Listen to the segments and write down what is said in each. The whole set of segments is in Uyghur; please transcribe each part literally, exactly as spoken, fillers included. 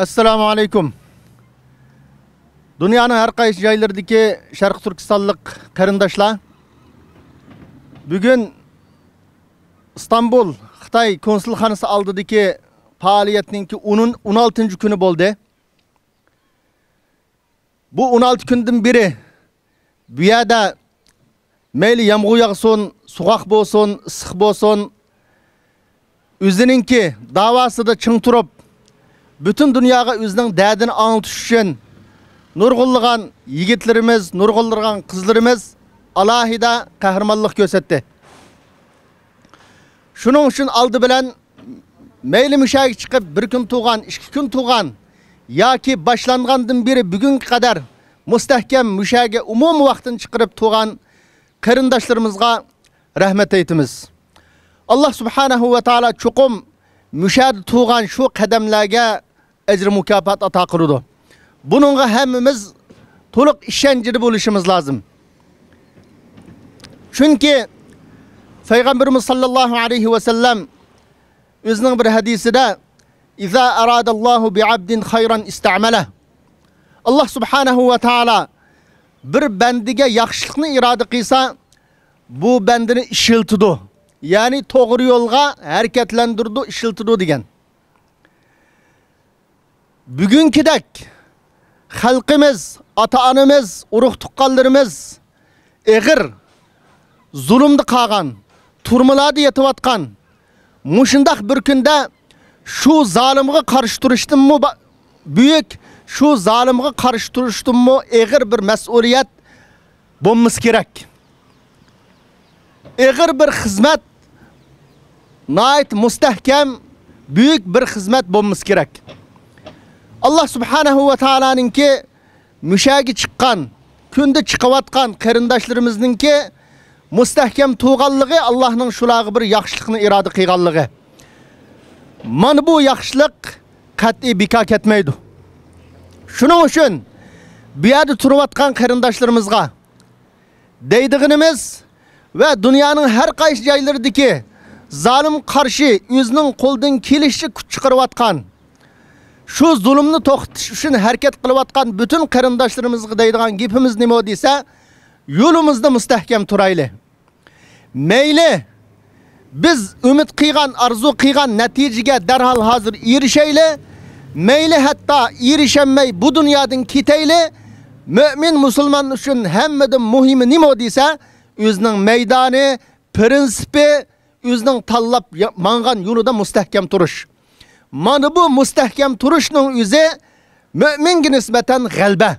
ئەسسالامۇ ئەلەيكۇم. دۇنيانىڭ ھەر قايسى جايلىرىدىكى شەرقىي تۈركىستانلىق قېرىنداشلار، بۈگۈن ئىستانبۇل خىتاي كونسۇلخانىسى ئالدىدىكى پائالىيەتنىڭكى ئون، ئون ئالتىنچى كۈنى بولدى. بۇ ئون ئالتە كۈندىن بېرى بۇ يەردە مەيلى يامغۇر ياغسۇن، سوغۇق بولسۇن، ئىسسىق بولسۇن، ئۆزىنىڭكى داۋاسىدا چىڭ تۇرۇپ، پۈتۈن دۇنياغا ئۆزىنىڭ دەردىنى ئاڭلىتىش ئۈچۈن نۇرغۇنلىغان يىگىتلىرىمىز، نۇرغۇنلىغان قىزلىرىمىز ئالاھىدە قەھرىمانلىق كۆرسەتتى. شۇنىڭ ئۈچۈن ئالدى بىلەن مەيلى مۇشۇ يەرگە چىقىپ بىر كۈن تۇرغان، ئىككى كۈن تۇرغان ياكى باشلانغاندىن بېرى بۈگۈنگە قەدەر مۇستەھكەم مۇشۇ يەرگە ئومۇمىي ۋاقتىنى چىقىرىپ تۇرغان قېرىنداشلىرىمىزغا رەھمەت ئېيتىمىز. ئاللا سۇبھانەھۇ ۋە تائالا چوقۇم مۇشۇ يەردە تۇرغان شۇ قەدەملەرگە ئەجرى مۇكاپات ئاتا قىلىدۇ. بۇنىڭغا ھەممىمىز تولۇق ئىشەنچىدە بولۇشىمىز لازىم. چۈنكى پەيغەمبىرىمىز ساللاللاھۇ ئەلەيھى ۋەسەللەم ئۆزىنىڭ بىر ھەدىسىدە، «ئىزا ئاراداللاھۇ بىئەبدىن خەيرەن ئىستەئمەلەھ.» ئاللا سۇبھانەھۇ ۋە تائالا بىر بەندىگە ياخشىلىقنى ئىرادە قىلسا، بۇ بەندىنى ئىشلىتىدۇ. يەنى توغرا يولغا ھەرىكەتلەندۈرىدۇ، ئىشلىتىدۇ دېگەن. بۈگۈنكىدەك خەلقىمىز، ئاتا-ئانىمىز، ئۇرۇق-تۇغقانلىرىمىز ئېغىر زۇلۇمدا قالغان، تۈرمىلەردە يېتىۋاتقان مۇشۇنداق بىر كۈندە شۇ زالىمغا قارشى تۇرۇشتىنمۇ با-، بۈيۈك، شۇ زالىمغا قارشى تۇرۇشتىنمۇ ئېغىر بىر مەسئۇلىيەت بولمىسا كېرەك. ئېغىر بىر خىزمەت، ناھايىتى مۇستەھكەم، بۈيۈك بىر خىزمەت بولمىسا كېرەك. ئاللا سۇبھانەھۇ ۋە تائالانىڭكى مۇشۇ يەرگە چىققان، كۈندە چىقىۋاتقان قېرىنداشلىرىمىزنىڭكى مۇستەھكەم تۇرغانلىقى، ئاللانىڭ شۇلارغا بىر ياخشىلىقنى ئىرادە قىلغانلىقى. مانا بۇ ياخشىلىق قەتئىي بىكار كەتمەيدۇ. شۇنىڭ ئۈچۈن بۇ يەردە تۇرۇۋاتقان قېرىنداشلىرىمىزغا دەيدىغىنىمىز ۋە دۇنيانىڭ ھەر قايسى جايلىرىدىكى زالىم قارشى ئۆزىنىڭ قولىدىن كېلىشىچە كۈچ چىقىرىۋاتقان، شۇ زۇلۇمنى توختىتىش ئۈچۈن ھەرىكەت قىلىۋاتقان پۈتۈن قېرىنداشلىرىمىزغا دەيدىغان گېپىمىز نېمە دېسە، يولىمىزدا مۇستەھكەم تۇرايلى. مەيلى بىز ئۈمىد قىلغان، ئارزۇ قىلغان نەتىجىگە دەرھال ھازىر ئېرىشەيلى. مەيلى ھەتتا ئېرىشەلمەي بۇ دۇنيادىن كېتەيلى. مۆمىن مۇسۇلمان ئۈچۈن ھەممىدىن مۇھىمى نېمە دېسە، ئۆزىنىڭ مەيدانى، پىرىنسىپى، ئۆزىنىڭ تاللاپ يا-، ماڭغان يولىدا مۇستەھكەم تۇرۇش. مانا بۇ مۇستەھكەم تۇرۇشنىڭ ئۆزى مۆمىنگە نىسبەتەن غەلىبە.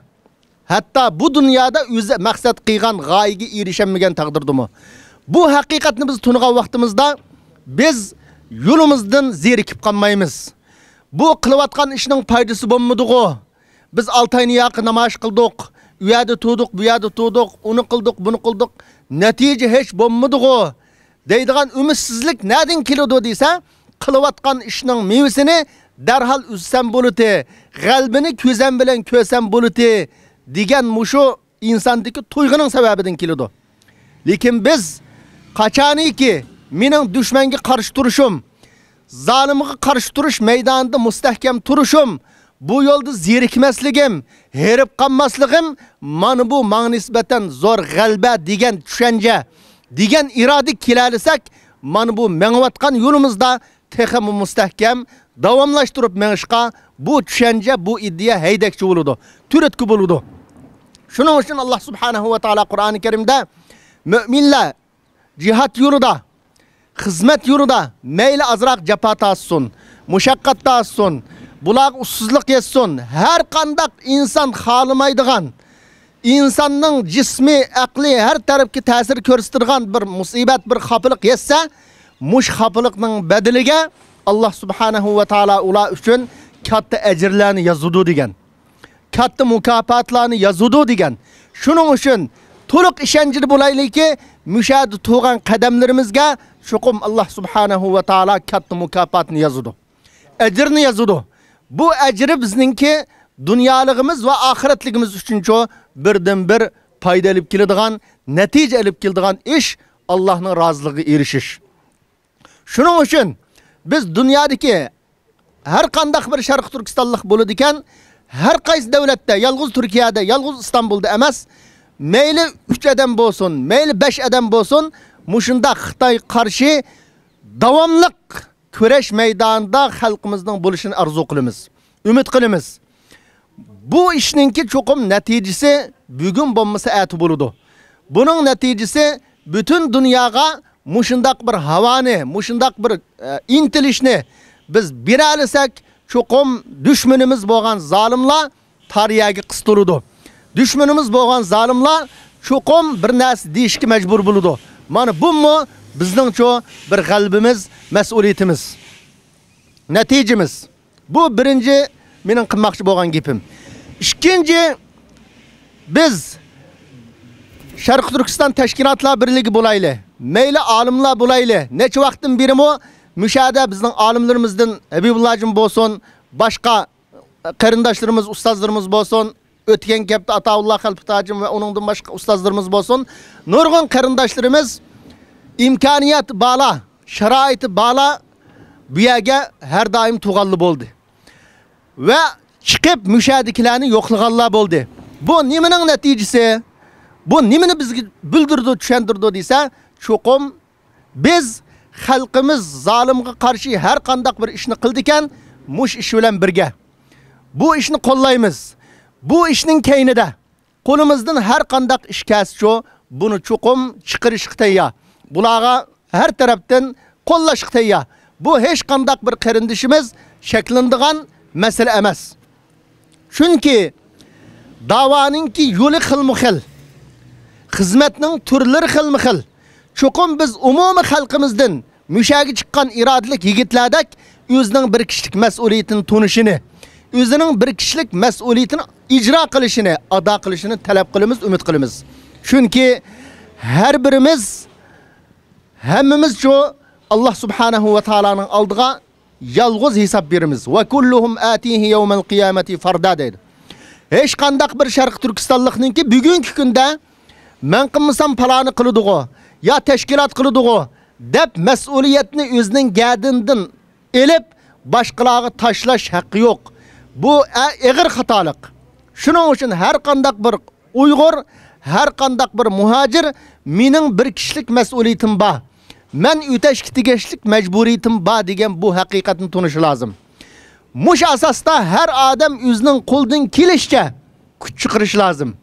ھەتتا بۇ دۇنيادا ئۆزى مەقسەت قىلغان غايىگە ئېرىشەلمىگەن تەقدىردىمۇ. بۇ ھەقىقەتنى بىز تونۇغان ۋاقتىمىزدا، بىز يولىمىزدىن زېرىكىپ قالمايمىز. بۇ قىلىۋاتقان ئىشنىڭ پايدىسى بولمىدىغۇ؟ بىز ئالتە ئاينى ياقى نامايىش قىلدۇق، ئۇ يەردە تۇردۇق، بۇ يەردە تۇردۇق، ئۇنى قىلدۇق، بۇنى قىلدۇق، نەتىجە ھېچ بولمىدىغۇ؟ دەيدىغان ئۈمىدسىزلىك نەدىن كېلىدۇ دېسە، قىلىۋاتقان ئىشنىڭ مېۋىسىنى دەرھال ئۈزسەم بولىتى، غەلىبىنى كۆزەم بىلەن كۆرسەم بولىتى دېگەن مۇشۇ ئىنساندىكى تۇيغۇنىڭ سەۋەبىدىن كېلىدۇ. لېكىن بىز قاچانىكى مېنىڭ دۈشمەنگە قارشى تۇرۇشۇم، زالىمغا قارشى تۇرۇش مەيدانىدا مۇستەھكەم تۇرۇشۇم، بۇ يولدا زېرىكمەسلىكىم، ھېرىپ قالماسلىقىم، مانا بۇ ماڭا نىسبەتەن زور غەلىبە دېگەن چۈشەنچە، دېگەن ئىرادە كېلەلىسەك، مانا بۇ مېڭىۋاتقان يولىمىزدا تېخىمۇ مۇستەھكەم داۋاملاشتۇرۇپ مېڭىشقا بۇ چۈشەنچە، بۇ ئىدىيە ھەيدەكچى بولىدۇ، تۈرتكە بولىدۇ. شۇنىڭ ئۈچۈن ئاللا سۇبھانەھۇ ۋە تائالا قۇرئانى كەرىمدە مۆمىنلەر جىھاد يولىدا، خىزمەت يولىدا مەيلى ئازراق جاپا تارتسۇن، مۇشەققەت تارتسۇن، بۇلارغا ئۇسسۇزلۇق يەتسۇن، ھەر قانداق ئىنسان خالىمايدىغان، ئىنساننىڭ جىسمى، ئەقلى ھەر تەرەپكە تەسىر كۆرسىتىدىغان بىر مۇسىبەت، بىر خاپىلىق يەتسە، مۇشۇ خاپىلىقنىڭ بەدىلىگە ئاللا سۇبھانەھۇ ۋە تائالا ئۇلار ئۈچۈن كاتتا ئەجىرلەرنى يازىدۇ دېگەن. كاتتا مۇكاپاتلارنى يازىدۇ دېگەن. شۇنىڭ ئۈچۈن تولۇق ئىشەنچىدە بولايلىكى، مۇشۇ يەردە تۇرغان قەدەملىرىمىزگە چوقۇم ئاللا سۇبھانەھۇ ۋە تائالا كاتتا مۇكاپاتنى يازىدۇ. ئەجىرنى يازىدۇ. بۇ ئەجرى بىزنىڭكى دۇنيالىقىمىز ۋە ئاخىرەتلىكىمىز ئۈچۈنچۇ بىردىنبىر پايدا ئېلىپ كېلىدىغان، نەتىجە ئېلىپ كېلىدىغان ئىش ئاللانىڭ رازىلىقىغا ئېرىشىش. شۇنىڭ ئۈچۈن بىز دۇنيادىكى ھەر قانداق بىر شەرقىي تۈركىستانلىق بولىدىكەن، ھەر قايسى دۆلەتتە، يالغۇز تۈركىيەدە، يالغۇز ئىستانبۇلدا ئەمەس، مەيلى ئۈچ ئادەم بولسۇن، مەيلى بەش ئادەم بولسۇن، مۇشۇنداق خىتايغا قارشى داۋاملىق كۈرەش مەيدانىدا خەلقىمىزنىڭ بولۇشىنى ئارزۇ قىلىمىز، ئۈمىد قىلىمىز. بۇ ئىشنىڭكى چوقۇم نەتىجىسى بۈگۈن بولمىسا ئەتە بولىدۇ. بۇنىڭ نەتىجىسى پۈتۈن دۇنياغا مۇشۇنداق بىر ھاۋانى، مۇشۇنداق بىر، ئە، ئىنتىلىشنى بىز بېرەلىسەك، چوقۇم دۈشمىنىمىز بولغان زالىملار تار يەرگە قىستۇرىدۇ. دۈشمىنىمىز بولغان زالىملار چوقۇم بىر نەرسە دېيىشكە مەجبۇر بولىدۇ. مانا بۇمۇ بىزنىڭچۇ بىر غەلىبىمىز، مەسئۇلىيىتىمىز، نەتىجىمىز. بۇ بىرىنچى مېنىڭ قىلماقچى بولغان گېپىم. ئىككىنچى، بىز شەرقىي تۈركىستان تەشكىلاتلار بىرلىكى بولايلى، مەيلى ئالىملار بولايلى، نەچچە ۋاقىتتىن بېرىمۇ مۇشۇ يەردە بىزنىڭ ئالىملىرىمىزدىن ھەبىبۇللاجىم بولسۇن، باشقا قېرىنداشلىرىمىز، ئۇستازلىرىمىز بولسۇن، ئۆتكەن ھەپتە ئاتاۋۇللا خەلپەت ھاجىم ۋە ئۇنىڭدىن باشقا ئۇستازلىرىمىز بولسۇن، نۇرغۇن قېرىنداشلىرىمىز ئىمكانىيەت بارلار، شارائىتى بارلار بۇ يەرگە ھەر دائىم تۇغانلا بولدى. ۋە چىقىپ مۇشۇ يەردىكىلەرنى يوقلىغانلار بولدى. بۇ نېمىنىڭ نەتىجىسى؟ بۇ نېمىنى بىزگە بىلدۈرىدۇ، چۈشەندۈرىدۇ دېسە، چوقۇم بىز خەلقىمىز زالىمغا قارشى ھەر قانداق بىر ئىشنى قىلىدىكەن، مۇشۇ ئىش بىلەن بىرگە بۇ ئىشنى قوللايمىز. بۇ ئىشنىڭ كەينىدە قولىمىزدىن ھەر قانداق ئىش كەلسىچۇ، بۇنى چوقۇم چىقىرىشقا تەييار. بۇلارغا ھەر تەرەپتىن قوللاشقا تەييار. بۇ ھېچقانداق بىر قېرىندىشىمىز شەكلىنىدىغان مەسىلە ئەمەس. چۈنكى داۋانىڭكى يولى خىلمۇ خىل، خىزمەتنىڭ تۈرلىرى خىلمۇ خىل. چوقۇم بىز ئومۇمىي خەلقىمىزدىن مۇشۇ يەرگە چىققان ئىرادىلىك يىگىتلەردەك ئۆزىنىڭ بىر كىشىلىك مەسئۇلىيىتىنى تونۇشىنى، ئۆزىنىڭ بىر كىشىلىك مەسئۇلىيىتىنى ئىجرا قىلىشىنى، ئادا قىلىشىنى تەلەپ قىلىمىز، ئۈمىد قىلىمىز. چۈنكى ھەر بىرىمىز، ھەممىمىزچۇ، ئاللا سۇبھانەھۇ ۋە تائالانىڭ ئالدىغا يالغۇز ھېساب بېرىمىز. «ۋە كۇللۇھۇم ئاتىھى يەۋمەل قىيامەتى فەردا» دەيدۇ. ھېچقانداق بىر شەرقىي تۈركىستانلىقنىڭكى بۈگۈنكى كۈندە «مەن قىلمىسام پالانى قىلىدىغۇ، يا تەشكىلات قىلىدىغۇ» دەپ مەسئۇلىيەتنى ئۆزىنىڭ گەدىنىدىن ئېلىپ، باشقىلارغا تاشلاش ھەققى يوق. بۇ ئە-، ئېغىر خاتالىق. شۇنىڭ ئۈچۈن ھەر قانداق بىر ئۇيغۇر، ھەر قانداق بىر مۇھاجىر، «مېنىڭ بىر كىشىلىك مەسئۇلىيىتىم بار، مەن ئۆتەشكە تېگىشلىك مەجبۇرىيىتىم بار» دېگەن بۇ ھەقىقەتنى تونۇشى لازىم. مۇشۇ ئاساستا ھەر ئادەم ئۆزىنىڭ قولىدىن كېلىشىچە كۈچ چىقىرىشى لازىم.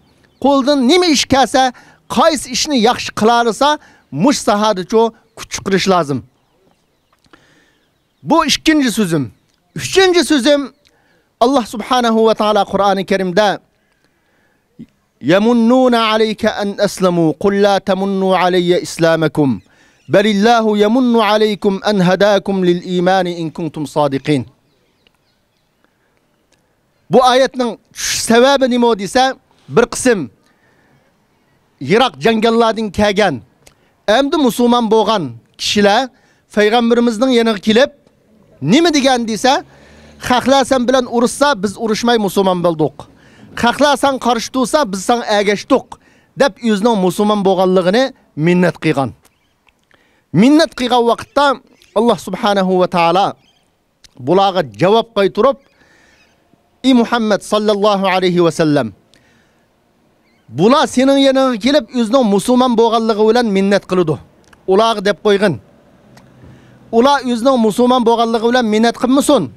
قولىدىن نېمە ئىش كەلسە، قايسى ئىشنى ياخشى قىلالىسا، مۇشۇ ساھەدىچۇ كۈچ چىقىرىشى لازىم. بۇ ئىككىنچى سۆزۈم. ئۈچىنچى سۆزۈم، ئاللا سۇبھانەھۇ ۋە تائالا قۇرئانى كەرىمدە، «يەمۇننۇنە ئەلەيكە ئەن ئەسلەمۇ، قۇل لا تەمۇننۇ ئەلەييە ئىسلامەكۇم، بەلىللاھۇ يەمۇننۇ ئەلەيكۇم ئەن ھەداكۇم لىل ئىمانى ئىن كۇنتۇم سادىقىن.» بۇ ئايەتنىڭ چۈشۈش سەۋەبى نېمە دېسە، بىر قىسىم يىراق جەڭگەللەردىن كەلگەن، ئەمدى مۇسۇلمان بولغان كىشىلەر پەيغەمبىرىمىزنىڭ يېنىغا كېلىپ، نېمە دېگەن دېسە، «خەقلەر سەن بىلەن ئۇرۇشسا، بىز ئۇرۇشماي مۇسۇلمان بولدۇق. خەقلەر ساڭا قارشى تۇرسا، بىز ساڭا ئەگەشتۇق» دەپ، ئۆزىنىڭ مۇسۇلمان بولغانلىقىنى مىننەت قىلغان. مىننەت قىلغان ۋاقىتتا، ئاللا سۇبھانەھۇ ۋە تائالا بۇلارغا جاۋاب قايتۇرۇپ، ئى مۇھەممەد ساللاللاھۇ ئەلەيھى ۋەسەللەم، بۇلار سېنىڭ يېنىڭغا كېلىپ، ئۆزىنىڭ مۇسۇلمان بولغانلىقى بىلەن مىننەت قىلىدۇ. ئۇلارغا دەپ قويغىن. ئۇلار ئۆزىنىڭ مۇسۇلمان بولغانلىقى بىلەن مىننەت قىلمىسۇن.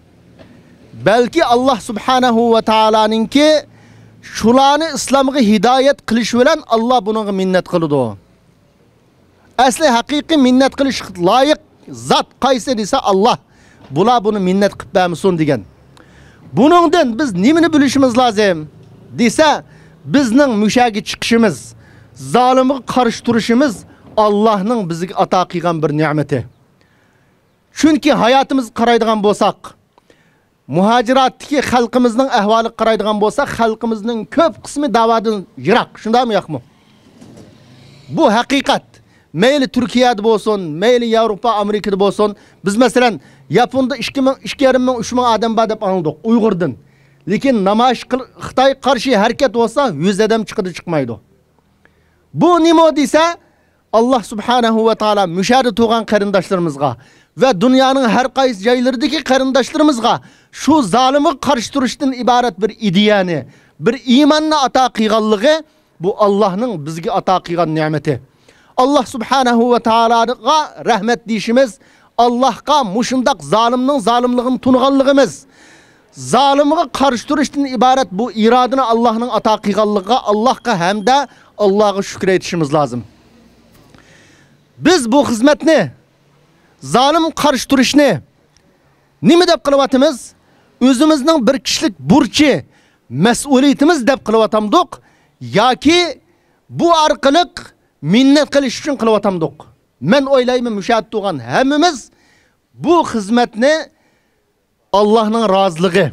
بەلكى ئاللا سۇبھانەھۇ ۋە تائالانىڭكى شۇلارنى ئىسلامغا ھىدايەت قىلىشى بىلەن ئاللا بۇنىڭغا مىننەت قىلىدۇ. ئەسلى ھەقىقىي مىننەت قىلىشقا لايىق زات قايسى دېسە، ئاللا. بۇلار بۇنى مىننەت قىلىپ بەرمىسۇن دېگەن. بۇنىڭدىن بىز نېمىنى بىلىشىمىز لازىم دېسە، بىزنىڭ مۇشەگە چىقىشىمىز، زالىمغا قارشى تۇرۇشىمىز ئاللانىڭ بىزگە ئاتا قىلغان بىر نېمىتى. چۈنكى ھاياتىمىزغا قارايدىغان بولساق، مۇھاجىراتتىكى خەلقىمىزنىڭ ئەھۋالىغا قارايدىغان بولساق، خەلقىمىزنىڭ كۆپ قىسمى داۋادىن يىراق. شۇنداقمۇ، ياقمۇ؟ بۇ ھەقىقەت. مەيلى تۈركىيەدە بولسۇن، مەيلى ياۋروپا، ئامېرىكىدا بولسۇن. بىز، مەسىلەن، ياپوندا ئىككى مىڭ، ئىككى يېرىم مىڭ، ئۈچ مىڭ ئادەم بار دەپ ئاڭلىدۇق ئۇيغۇردىن. لېكىن نامايىش قىل-، خىتايغا قارشى ھەرىكەت بولسا، يۈز ئادەم چىقىدۇ، چىقمايدۇ. بۇ نېمە دېسە، ئاللا سۇبھانەھۇ ۋە تائالا مۇشەدە تۇرغان قېرىنداشلىرىمىزغا، ۋە دۇنيانىڭ ھەر قايسى جايلىرىدىكى قېرىنداشلىرىمىزغا شۇ زالىمغا قارشى تۇرۇشتىن ئىبارەت بىر ئىدىيەنى، بىر ئىماننى ئاتا قىلغانلىقى، بۇ ئاللاھنىڭ بىزگە ئاتا قىلغان نېمىتى. ئاللاھ سۇبھانەھۇ ۋە تائالاغا رەھمەت دېيىشىمىز، ئاللاھقا مۇشۇنداق زالىمنىڭ زالىملىقىنى تونۇغانلىقىمىز، زالىمغا قارشى تۇرۇشتىن ئىبارەت بۇ ئىرادىنى ئاللاھنىڭ ئاتا قىلغانلىقىغا ئاللاھقا ھەمدە ئاللاھقا شۈكۈر ئېيتىشىمىز لازىم. بىز بۇ خىزمەتنى، زالىمغا قارشى تۇرۇشنى نېمە دەپ قىلىۋاتىمىز؟ ئۆزىمىزنىڭ بىر كىشىلىك بۇرچى، مەسئۇلىيىتىمىز دەپ قىلىۋاتامدۇق ياكى بۇ ئارقىلىق مىننەت قىلىش ئۈچۈن قىلىۋاتامدۇق؟ مەن ئويلايمەن، مۇشۇ يەردە تۇرغان ھەممىمىز بۇ خىزمەتنى ئاللاھنىڭ رازىلىقى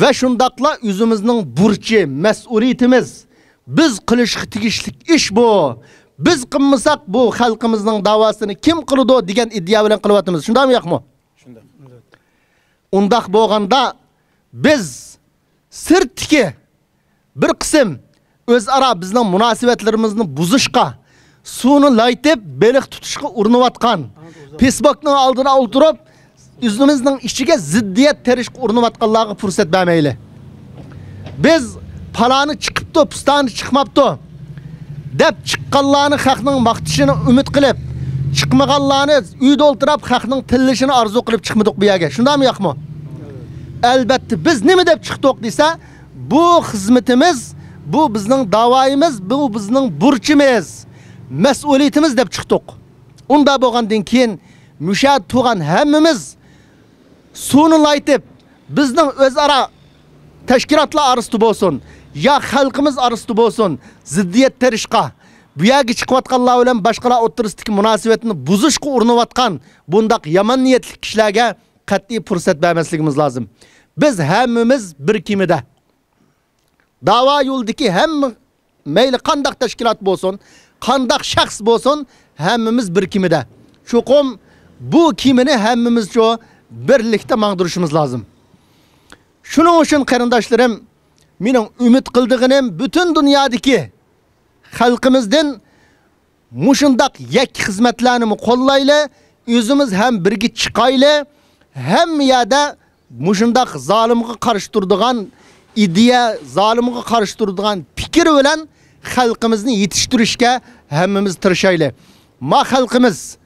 ۋە شۇنداقلا ئۆزىمىزنىڭ بۇرچى، مەسئۇلىيىتىمىز، بىز قىلىشقا تېگىشلىك ئىش بۇ. بىز قىلمىساق، بۇ خەلقىمىزنىڭ داۋاسىنى كىم قىلىدۇ دېگەن ئىدىيە بىلەن قىلىۋاتىمىز. شۇنداقمۇ ياقمۇ؟ شۇنداق. ئۇنداق بولغاندا، بىز سىرتتىكى بىر قىسىم ئۆزئارا بىزنىڭ مۇناسىۋەتلىرىمىزنى بۇزۇشقا، سۇنى لايتىپ بېلىق تۇتۇشقا ئۇرۇنۇۋاتقان، پېسبوكنىڭ ئالدىدا ئولتۇرۇپ، ئۆزىمىزنىڭ ئىچىگە زىددىيەت تېرىشقا ئۇرۇنۇۋاتقانلارغا پۇرسەت بەرمەيلى. بىز پالانى چىقىپتۇ، پۇستانى چىقماپتۇ دەپ چىققانلارنى خەقنىڭ ماختىشىنى ئۈمىد قىلىپ، چىقمىغانلارنى ئۆيدە ئولتۇراپ خەقنىڭ تىللىشىنى ئارزۇ قىلىپ چىقمىدۇق بۇ يەرگە. شۇنداقمۇ ياقمۇ؟ ئەلبەتتە، بىز نېمە دەپ چىقتۇق دېسە، بۇ خىزمىتىمىز، بۇ بىزنىڭ داۋايىمىز، بۇ بىزنىڭ بۇرچىمىز، مەسئۇلىيىتىمىز دەپ چىقتۇق. ئۇنداق بولغاندىن كېيىن، مۇشۇ يەردە تۇرغان ھەممىمىز سۇنى لايتىپ، بىزنىڭ ئۆزئارا تەشكىلاتلار ئارىسىدا بولسۇن، يا خەلقىمىز ئارىسىدا بولسۇن، زىددىيەت تېرىشقا، بۇ يەرگە چىقىۋاتقانلار بىلەن باشقىلار ئوتتۇرىسىدىكى مۇناسىۋەتنى بۇزۇشقا ئۇرۇنۇۋاتقان بۇنداق يامان نىيەتلىك كىشىلەرگە قەتئىي پۇرسەت بەرمەسلىكىمىز لازىم. بىز ھەممىمىز بىر كېمىدە. داۋا يولىدىكى ھەممە، مەيلى قانداق تەشكىلات بولسۇن، قانداق شەخس بولسۇن، ھەممىمىز بىر كېمىدە. چوقۇم بۇ كېمىنى ھەممىمىزچۇ بىرلىكتە ماڭدۇرۇشىمىز لازىم. شۇنىڭ ئۈچۈن قېرىنداشلىرىم، مېنىڭ ئۈمىد قىلىدىغىنىم پۈتۈن دۇنيادىكى خەلقىمىزدىن مۇشۇنداق يەككە خىزمەتلەرنىمۇ قوللايلى، ئۆزىمىز ھەم بىرگە چىقايلى، ھەممە يەردە مۇشۇنداق زالىمغا قارشى تۇرىدىغان ئىدىيە، زالىمغا قارشى تۇرىدىغان پىكىر بىلەن خەلقىمىزنى يېتىشتۈرۈشكە ھەممىمىز تىرىشايلى. ما خەلقىمىز،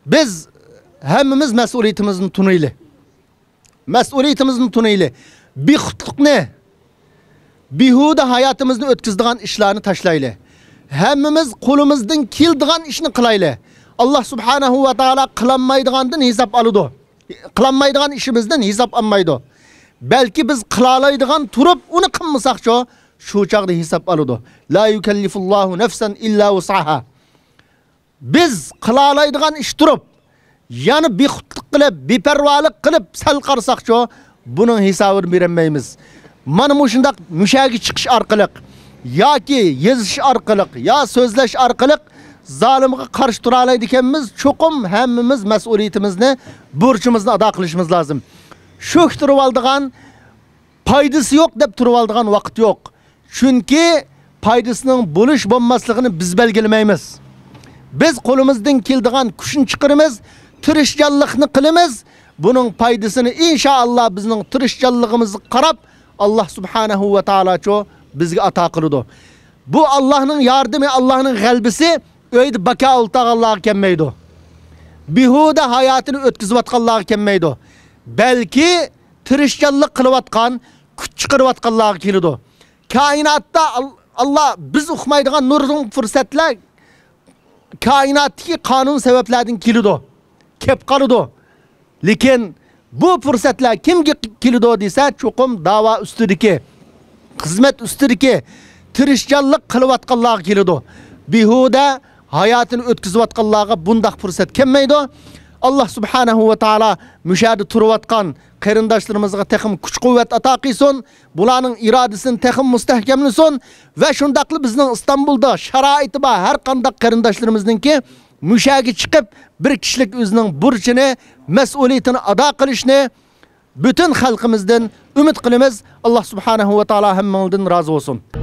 بىز ھەممىمىز مەسئۇلىيىتىمىزنى تونۇيلى. مەسئۇلىيىتىمىزنى تونۇيلى. بىخۇدلۇقنى، بىھۇدە ھاياتىمىزنى ئۆتكۈزىدىغان ئىشلارنى تاشلايلى. ھەممىمىز قولىمىزدىن كېلىدىغان ئىشنى قىلايلى. ئاللاھ سۇبھانەھۇ ۋە تائالا قىلالمايدىغاندىن ھېساب ئالىدۇ. قىلالمايدىغان ئىشىمىزدىن ھېساب ئالمايدۇ. بەلكى بىز قىلالايدىغان تۇرۇپ، ئۇنى قىلمىساقچۇ، شۇ چاغدا ھېساب ئالىدۇ. لا يۇكەللىفۇللاھۇ نەفسەن ئىللا ۋۇسئەھا. بىز قىلالايدىغان ئىش تۇرۇپ، يەنە بىخۇدلۇق قىلىپ، بىپەرۋالىق قىلىپ سەل قارىساقچۇ، بۇنىڭ ھېسابىنى بېرەلمەيمىز. مانا مۇشۇنداق مۇشەگە چىقىش ئارقىلىق ياكى يېزىش ئارقىلىق يا سۆزلەش ئارقىلىق زالىمغا قارشى تۇرالايدىكەنمىز، چوقۇم ھەممىمىز مەسئۇلىيىتىمىزنى، بۇرچىمىزنى ئادا قىلىشىمىز لازىم. شوخ تۇرۇۋالىدىغان، پايدىسى يوق دەپ تۇرۇۋالىدىغان ۋاقىت يوق. چۈنكى پايدىسىنىڭ بولۇش بولماسلىقىنى بىز بەلگىلىمەيمىز. بىز قولىمىزدىن كېلىدىغان كۈچنى چىقىرىمىز، تىرىشچانلىقنى قىلىمىز. بۇنىڭ پايدىسىنى ئىنشائاللا بىزنىڭ تىرىشچانلىقىمىزغا قاراپ ئاللاھ سۇبھانەھۇ ۋە تائالاچۇ بىزگە ئاتا قىلىدۇ. بۇ ئاللاھنىڭ ياردىمى، ئاللاھنىڭ غەلىبىسى ئۆيدە باكا ئولتۇرغانلارغا كەلمەيدۇ. بىھۇدە ھاياتىنى ئۆتكۈزۈۋاتقانلارغا كەلمەيدۇ. بەلكى تىرىشچانلىق قىلىۋاتقان، كۈچ چىقىرىۋاتقانلارغا كېلىدۇ. كائىناتتا ئال-، ئاللاھ بىز ئۇقمايدىغان نۇرغۇن پۇرسەتلەر كائىناتتىكى قانۇن سەۋەبلەردىن كېلىدۇ، كەپ قالىدۇ. لېكىن بۇ پۇرسەتلەر كىمگە كېلىدۇ دېسە، چوقۇم داۋا ئۈستىدىكى، خىزمەت ئۈستىدىكى تىرىشچانلىق قىلىۋاتقانلارغا كېلىدۇ. بىھۇدە ھاياتىنى ئۆتكۈزۈۋاتقانلارغا بۇنداق پۇرسەت كەلمەيدۇ. ئاللاھ سۇبھانەھۇ ۋە تائالا مۇشۇ يەردە تۇرۇۋاتقان قېرىنداشلىرىمىزغا تېخىمۇ كۈچ-قۇۋۋەت ئاتا قىلسۇن، بۇلارنىڭ ئىرادىسىنى تېخىمۇ مۇستەھكەملىسۇن ۋە شۇنداقلا بىزنىڭ ئىستانبۇلدا شارائىتى بار ھەر قانداق قېرىنداشلىرىمىزنىڭكى مۇشۇ يەرگە چىقىپ، بىر كىشىلىك ئۆزىنىڭ بۇرچىنى، مەسئۇلىيىتىنى ئادا قىلىشنى پۈتۈن خەلقىمىزدىن ئۈمىد قىلىمىز. ئاللاھ سۇبھانەھۇ ۋە تائالا ھەممىڭلاردىن رازى بولسۇن.